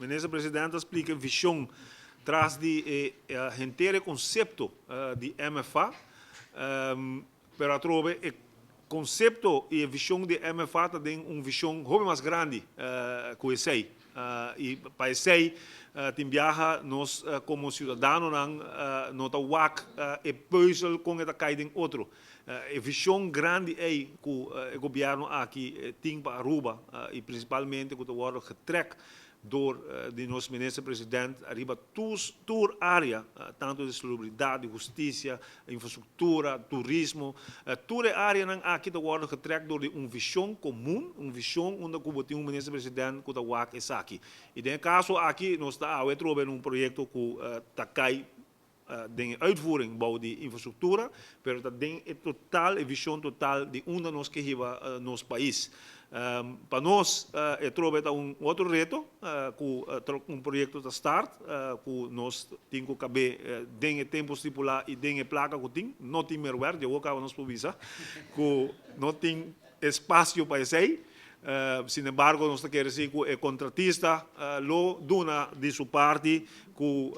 Minister President a splica vision tras di e henter e concepto di MFA, pero atrobe e concepto y e vision di MFA ta den un vision hopi mas grandi cu esey. Y pa esey tin biaha nos como ciudadanonan no ta wak e puzzel con e ta cay den otro. E vision grandi ey cu e gobierno aki tin pa Aruba y principalmente cu ta wordo getrek door di nos Minister President ariba tur area, tanto di salubridad, di husticia, infrastructura, turismo, tur e areanan aki ta wordo getrek door di un vision comun, un vision unda cu bo tin un Minister President cu ta wak esaki. Y den e caso aki nos ta awe trobe na un proyecto cu ta cay den e uitvoering bou di infrastructura, pero ta den e total, e vision total di unda nos ke hiba nos pais. Pa nos e trobe ta un otro reto cu un proyecto ta start cu nos tin cu cabe den e tempo stipula y den e placa cu tin. No tin mer werk, dje caba nos por bisa cu no tin espacio pa esey. Sin embargo, nos ta kere si cu e contratista lo duna di su parti cu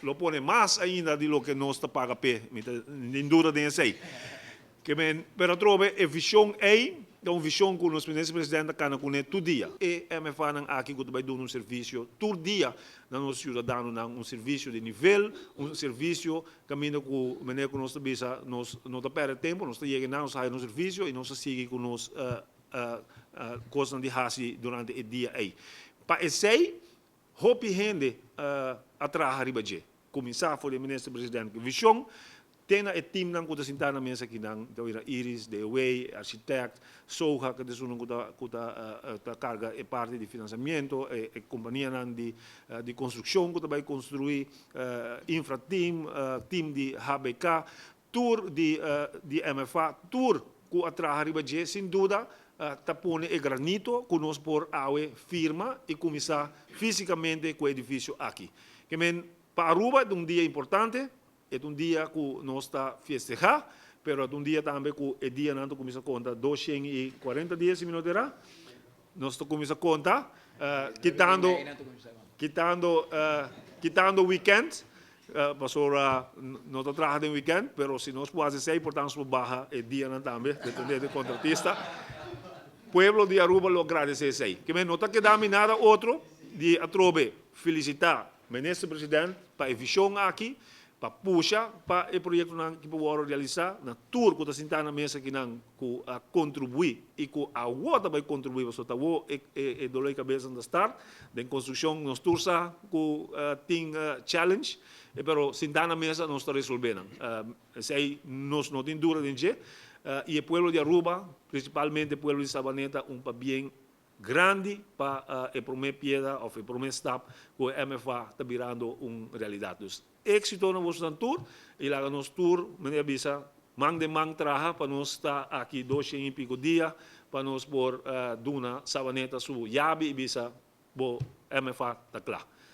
lo pone mas ainda di loke nos ta paga p'e. Mi ta tin duda den esey. Ke men, pero atrobe e vision ey ta un vision cu nos Minister President ta cana cune tur dia. E MFAnan aki cu ta bay duna un servicio tur dia na nos ciudadanonan, un servicio di nivel, un servicio caminda cu manera cu nos ta bisa nos no ta perde tempo, nos ta yega nan, nos ta haya nos servicio y nos ta sigui cu nos kosnan di hasi durante e dia ei. Pa esei, hopi hende a traha riba dje. Kuminsá for di e minister president ku vishon, te na e timnan ku ta sintá na mesa akinan, ta bira Iris, DOW, e architect, Soha ku ta esunnan ku ta ku ta ta karga e parti di finansiamentu, e kompanianan di di konstrukshon ku ta bai konstruí, Infrateam, team di HBK, Tur di di MFA, tur ku a traha riba dje sin duda ta pone e granito ku nos por awe firma i kuminsá físikamente ku e edifisio aki. Ke men, pa Aruba e ta un dia importante, e ta un dia ku nos ta festehá, pero e ta un dia tambe ku e dianan ta kuminsá konta 240 dia, si mi no ta erá, nos ta kuminsá konta kitando kitando kitando wikènt. Pasobra no ta traha den weekend, pero si nos por haci esey, por ta nos por baha e dianan tambe, depende di contratista. Pueblo di Aruba lo agradece esey. Kimen no ta keda mi nada otro di atrobe felicita Minister President pa e vision aki, pa pusha pa e proyectonan ki por worde realisa na tur cu ta sinta na mesa akinan cu a contribui y cu awo ta bay contribui, pasobra ta awo e dolor di cabeza ta start. Den construccion nos tur sa cu tin challenge, pero sinta na mesa nos ta resolve nan. Esey nos no tin duda den dje. Y e pueblo di Aruba, principalmente e pueblo di Sabaneta, un pabien grandi pa e prome piedra of e prome stap cu e MFA ta birando un realidad. Dus exito na bosonan tur y laga nos tur, manera bisa, man den man traha pa nos ta aki 200 y pico dia pa nos por duna Sabaneta su yabi y bisa bo MFA ta cla.